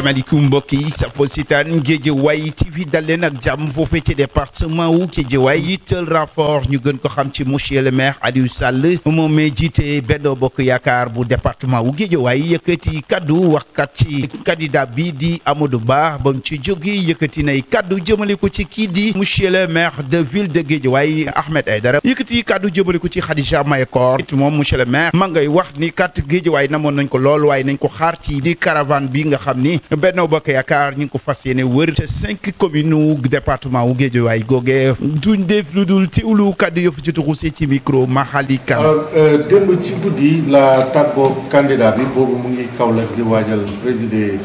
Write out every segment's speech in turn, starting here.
asalaamaaleykum mbokk yi safo sitaan Guédiawaye TV dal leen ak jàmm foofee ci département wu Guédiawaye yitteel renfort ñu gën ko xam ci monsieur le maire Aliou Sall moom mee jiite Benno Bokk Yaakaar bu département wu Guédiawaye yëkkati kaddu waxkat ci candidat bi di Amadou Ba ba mu ci jógi yëkkati nay kaddu jëmale ko ci kii di monsieur le maire de ville de Guédiawaye Ahmed aidara yëkkati kaddu jëmale ko ci Khadija Mayekor moom monsieur le maire ma ngay wax ni kat Guédiawaye namoon nañ ko lool waaye nañ ko xaar ci di caravane bi nga xam ni Benno Bokk Yaakaar ñu ngi ko fas yéene wër ca 5 communes wu département wu Guédiawaye googee duñ def lu dul teewlu kàddu yoo fa ci tuxu ci micro Mahali Kan. alors démb ci guddi la tàggoo candidat bi boobu mu ngi Kaolack di waajal présider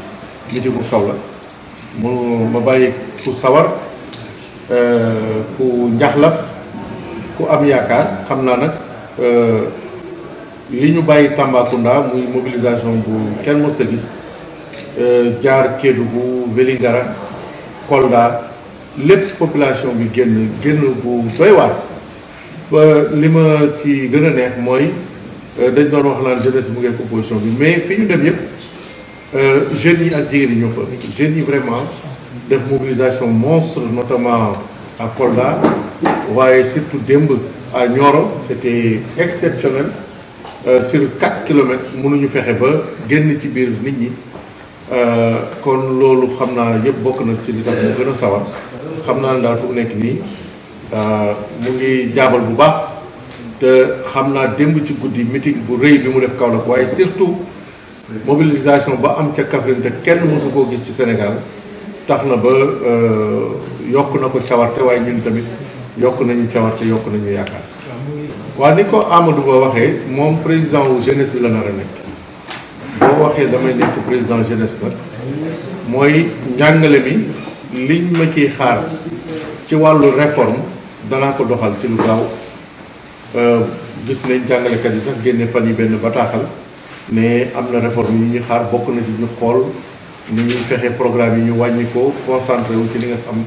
meetingu Kaolack mu ma bàyyi ku sawar ku njaxlaf ku am yaakaar xam naa nag li ñu bàyyi Tambacounda muy mobilisation bu kenn mës a gis. jaar Kédougou Vélingara Kolda lépp population bi génn bu doy waar ba li ma ci gën a neex mooy dañ doon wax naan jeunesse mu ngi opposition bi mais fi ñu dem yëpp jeunes yi ak jigéen yi ñoo fa jeunes yi vraiment def mobilisation monstre notamment à Kolda waaye surtout démb à Nioro c'était exceptionnel sur 4 kilomètres mënuñu fexe ba génn ci biir nit ñi kon loolu xam naa yëpp bokk na ci li tax mu gën a sawar xam naa ne daal fu mu nekk nii mu ngi jaabal bu baax te xam naa démb ci guddi meeting bu rëy bi mu def Kaolack waaye surtout mobilisation ba am ca Kaffrine te kenn mosu koo gis ci Sénégal tax na ba yokk na ko cawarte waaye ñun tamit yokk nañu cawarte yokk nañu yaakaar waaw ni ko Amadou Ba waxee moom président wu jeunesse bi la nar a nekk boo waxee damay nekk président jeunesse nag mooy njàngale mi liñ ma ciy xaar ci wàllu réforme danaa ko doxal ci lu gaaw gis nañ jàngalekat yi sax génne fan yi benn bataaxal ne am na réforme yi ñu xaar bokk na ci ñu xool ni ñuy fexe programme yi ñu wàññi ko concentré wu ci li nga xam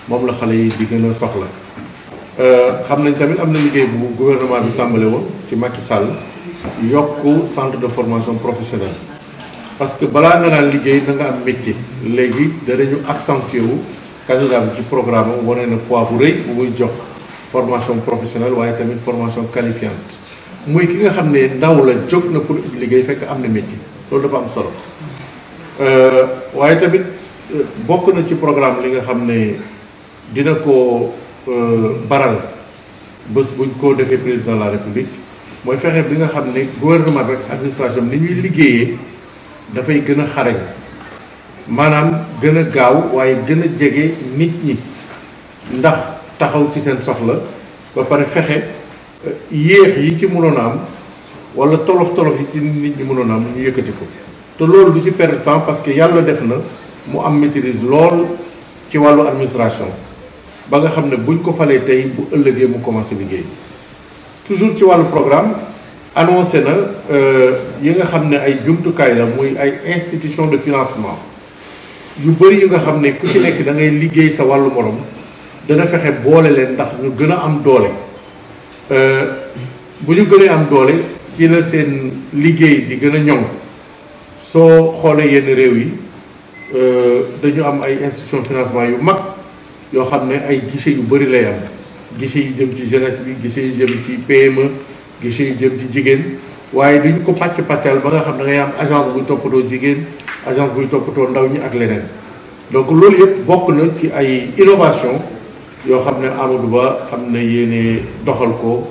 moom la xale yi di gën a soxla xam nañ tamit am na liggéey bu gouvernement bi tàmbale woon ci Macky Sall yokk centre de formation professionnelle parce que balaa nga naan liggéey da nga am métier léegi danañu accentuer wu candidat bi ci programme am wane na poids bu rëy bu muy jox formation professionnelle waaye tamit formation qualifiante muy ki nga xam ne ndaw la jóg na pour liggéey fekk am na métier loolu dafa am solo waaye tamit bokk na ci programme li nga xam ne dina ko baral bés buñ ko defee président de la république mooy fexe bi nga xam ne gouvernement bi ak administration ni ñuy liggéeyee dafay gën a xarañ maanaam gën a gaaw waaye gën a jege nit ñi ndax taxaw ci seen soxla ba pare fexe yéex yi ci mënoon a am wala tolof-tolof yi ci nit ñi mënoon a am ñu yëkkati ko te loolu du ci perdre temps parce que yàlla def na mu am maîtrise lool ci wàllu administration ba nga xam ne buñ ko falee tey bu ëllëgee mu commencé liggéey toujours ci wàllu programme annoncé na yi nga xam ne ay jumtukaay la muy ay institution de financement yu bëri yu nga xam ne ku ci nekk da ngay liggéey sa wàllu morom dana fexe boole leen ndax ñu gën a am doole bu ñu gënee am doole ci la seen liggéey di gën a ñoŋ soo xoolee yenn réew yi dañu am ay institution financement yu mag yoo xam ne ay guichet yu bëri lay am guichet yi jëm ci jeunesse bi guichet yu jëm ci PME guichet yu jëm ci jigéen waaye duñu ko pàcc-pàccal ba nga xam da ngay am agence buy toppatoo jigéen agence buy toppatoo ndaw ñi ak leneen donc loolu yëpp bokk na ci ay innovation yoo xam ne Amadou Ba am na yéene doxal ko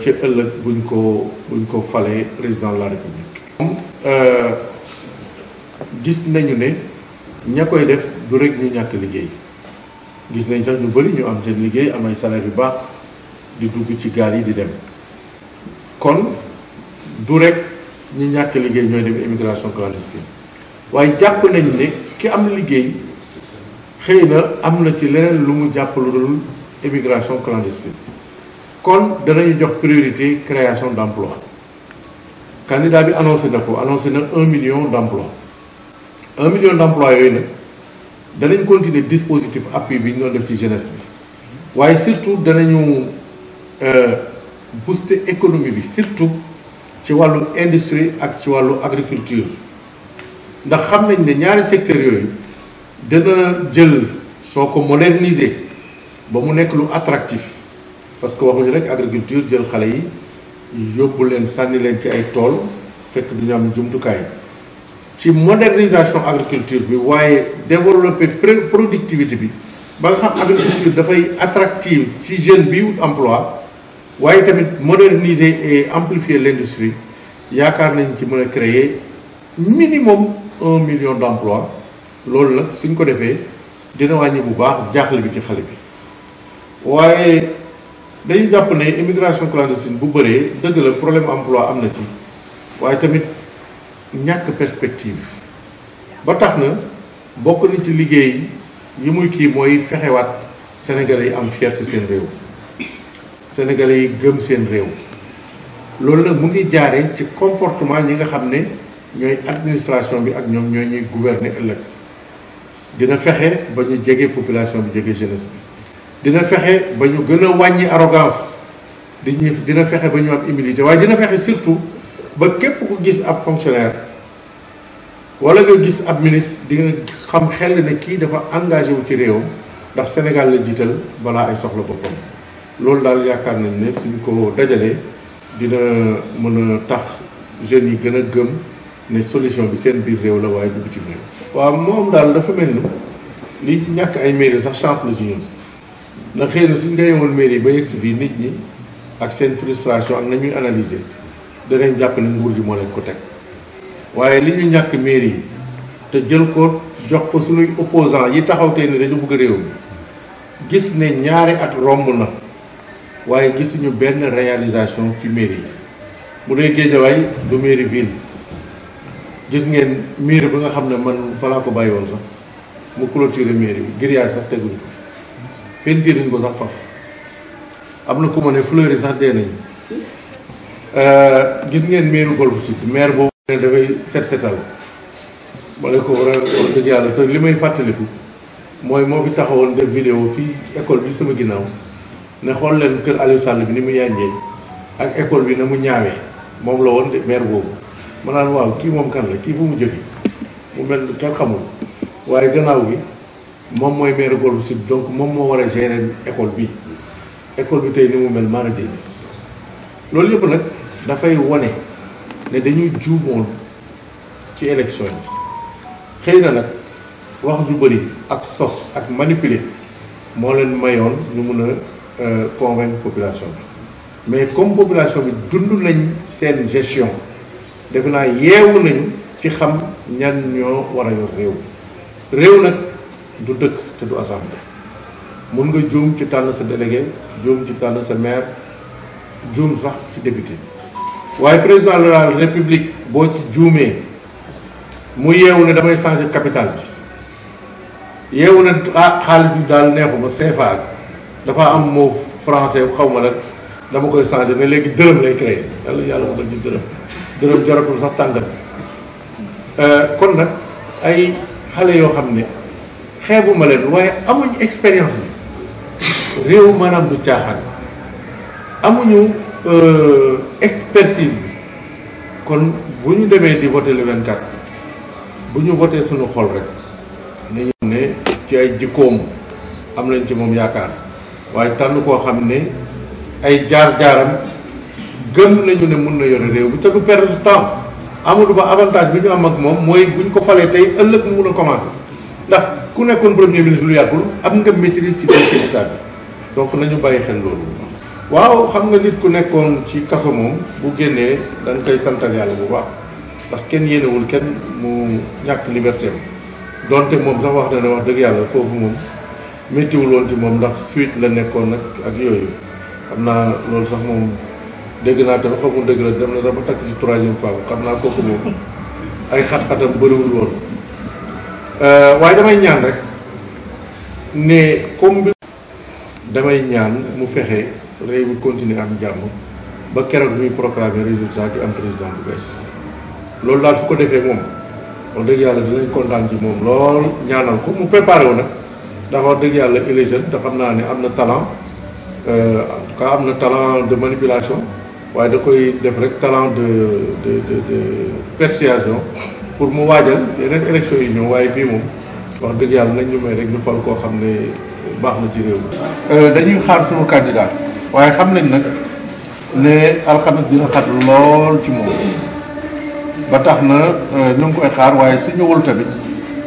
ci ëllëg buñ ko falee président de la république moom gis nañu ne ña koy def du rek ñu ñàkk liggéey gis nañ sax ñu bëri ñu am seen liggéey am ay salaire yu baax di dugg ci gaal yi di dem kon du rek ñi ñàkk liggéey ñooy dem immigration clandestine waaye jàpp nañu ne ki am liggéey xëy na am na ci leneen lu mu jàpp lu dul immigration clandestine kon danañu jox priorité création d'emploi candidat bi annoncé na 1 million d'emplois 1 million d'emplois yooyu nag danañ continuer dispositif appui bi ñu doon def ci jeunesse bi waaye surtout danañu booster économie bi surtout ci wàllu industrie ak ci wàllu agriculture ndax xam nañ ne ñaari secteurs yooyu dana jël soo ko moderniser ba mu nekk lu attractif parce que waxuñu rek agriculture jël xale yi yóbbu leen sànni leen ci ay tool fekk du ñu am jumtukaay ci modernisation agriculture bi waaye développer productivité bi ba nga xam agriculture dafay attractive ci jeune bi wut emploi waaye tamit moderniser et amplifier l'industrie yaakaar nañ ci mën a créer minimum 1 million d'emplois loolu nag suñ ko defee dina wàññi bu baax jaaxle bi ci xale bi waaye dañu jàpp ne immigration clandestine bu bëree dëgg la problème emploi am na ci waaye tamit ñàkk perspective ba tax na bokk na ci liggéey yi muy kii mooy fexewaat sénégalais yi am fierté seen réew sénégalais yi gëm seen réew loolu nag mu ngi jaare ci comportement ñi nga xam ne ñooy administration bi ak ñoom ñooy ñuy gouverner ëllëg dina fexe ba ñu jege population bi jege jeunesse bi dina fexe ba ñu gën a wàññi arrogance dina fexe ba ñu am humilité waaye dina fexe surtout ba képp ku gis ab fonctionnaire wala nga gis ab ministre di nga xam xel ne kii dafa engagé wu ci réewam ndax Sénégal la jiital balaa ay soxla boppam loolu daal yaakaar nañ ne suñ ko dajalee dina mën a tax jeunes yi gën a gëm ne solution bi seen biir réew la waaye du bitim réew. waaw moom daal dafa mel ni li ñàkk ay mairie sax chance la ci ñun ndax xëy na suñ gañe woon mairie ba yegg si fii nit ñi ak seen frustration ak nañuy analyser danañ jàpp ne nguur gi moo leen ko teg waaye li ñu ñàkk mairie yi te jël ko jox ko suñuy opposant yi taxaw tey ne dañu bëgg réew mi gis ne ñaari at romb na waaye gisuñu benn réalisation ci mairie yi bu dee Guédiawaye du mairie ville gis ngeen mairie bi nga xam ne man fa laa ko bàyyi woon sax mu clôturer mairie bi grillage sax teguñ ko peinture ko sax faf am na ku ma ne fleurs yi sax dee nañ gis ngeen mairie Golf Sud maire boobu ne dafay setal ma ne ko war a dëgg yàlla te li may fàttaliku mooy moo fi taxawoon def vidéo fii école bi sama ginnaaw ne xool leen kër Aliou Sall bi ni mu yànjee ak école bi na mu ñaawee moom la woon de maire boobu ma naan waaw kii moom kan la kii fu mu jóge mu mel kenn xamul waaye gannaaw gi moom mooy maire Golf Sud donc moom moo war a gérer école bi tey ni mu mel maara démis loolu yëpp nag dafay wone ne dañuy juumoon ci élection yi xëy na nag wax ju bëri ak sos ak manipuler moo leen mayoon ñu mun a convaincre population bi mais comme population bi dund nañ seen gestion defe naa yeewu nañu ci xam ñan ñoo war a yor réew nag du dëkk te du assemblée mun nga juum ci tànn sa délégué juum ci tànn sa maire juum sax ci député waaye président de la république boo ci juumee mu yeewu ne damay changer capital bi yeewu ne xaalis bi daal neexuma CFA dafa am mot français xaw ma la dama koy changer ne léegi dërëm lay créer yàlla mosal ci dërëm jaratul sax tàngat kon nag ay xale yoo xam ne xeebuma leen waaye amuñ expérience bi réew maanaam du caaxaan amuñu expertise bi kon bu ñu demee di voter le 24 bu ñu voter suñu xol rek nañu ne ci ay jikkoom am nañ ci moom yaakaar waaye tànn koo xam ne ay jaar-jaaram gëm nañu ne mun na yore réew bi te du perdre temps Amadou Ba avantage bi ñu am ak moom mooy bu ñu ko falee tey ëllëg mu mun a commencer ndax ku nekkoon premier ministre lu yàggul am nga maîtrise ci dossier état bi donc nañu bàyyi xel loolu. waaw xam nga nit ku nekkoon ci kaso moom bu génnee da nga koy santal yàlla bu baax ndax kenn yéenewul kenn mu ñàkk liberté am donte moom sax wax na ne wax dëgg yàlla foofu moom méttiwul woon ci moom ndax suite la nekkoon nag ak yooyu xam naa loolu sax moom dégg naa tamit xamul dëgg la dem na sax ba takk ci 3e fois xam naa kooku moom ay xat-xatam bëriwul woon waaye damay ñaan rek ne comme bi damay ñaan mu fexe réew mi continuer am jàmm ba keroog muy proclamer résultat di am président bu bees loolu daal su ko defee moom wax dëgg yàlla dinañ kontaan ci moom lool ñaanal ko mu préparé wu nag ndax wax dëgg yàlla il est jeune te xam naa ne am na talent en tout cas am na talent de manipulation waaye da koy def rek talent de persuasion pour mu waajal yeneen élection yi ñëw waaye bii moom wax dëgg yàlla nañ ñu may rek ñu fal koo xam ne baax na ci réew mi. dañuy xaar suñu candidat waaye xam nañ nag ne alxames dina xat lool ci moom ba tax na ñu ngi koy xaar waaye su ñëwul tamit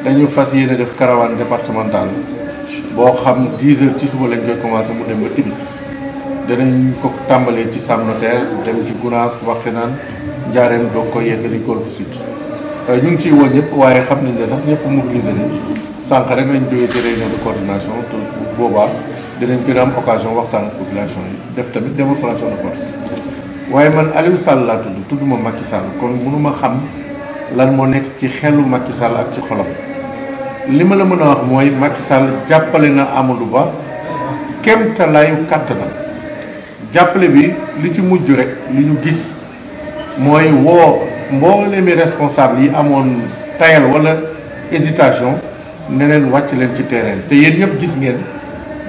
dañu fas yéene def caravane départementale boo xam 10 heures ci suba lañ koy commencé mu dem ba tibis danañ ko tàmbalee ci Sam Notaire dem ci Gounass Waxinaan Njaareem doog ko yeggali Golf Sud. ñu ngi ciy woo ñëpp waaye xam nañ ne sax ñëpp mobilisé nañ sànq rek lañ jógee ci réunion de coordination te boobaa dinañ gën a am occasion waxtaan ak population yi def tamit démonstration de force. waaye man Aliou Sall laa tudd ma Macky Sall kon mënuma xam lan moo nekk ci xelu Macky Sall ak ci xolam li ma la mën a wax mooy Macky Sall jàppale na Amadou Ba kéemtalaayu kàttanam jàppale bi li ci mujj rek li ñu gis mooy woo mboolemi responsable yi amoon tayal wala hésitation ne leen wàcc leen ci terrain te yéen ñëpp gis ngeen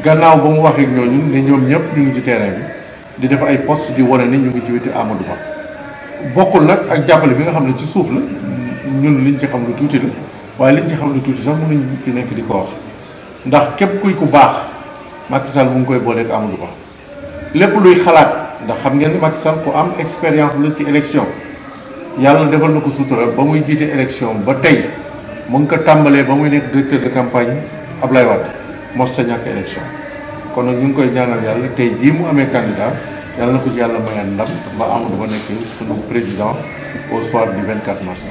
gannaaw ba mu waxee ak ñooñu ne ñoom ñëpp ñu ngi ci terrain bi di def ay poste di wane ni ñu ngi ci wetu Amadou Ba bokkul nag ak jàppale bi nga xam ne ci suuf la ñun liñ ci xam lu tuuti la waaye liñ ci xam lu tuuti sax mënuñ fi nekk di ko wax ndax képp kuy ku baax Macky Sall mu ngi koy booleeg Amadou Ba lépp luy xalaat ndax xam ngeen ne Macky Sall ku am expérience la ci élection yàlla defal na ko sutura ba muy jiite élection ba tey mu ngi ko tàmbalee ba muy nekk directeur de campagne Ablaye Wade mos sa ñàkk élection kon nag ñu ngi koy ñaanal yàlla tey jii mu amee candidat yàlla na ko ci yàlla mayal ndam ba Amadou Ba nekk sunu président au soir du 24 mars.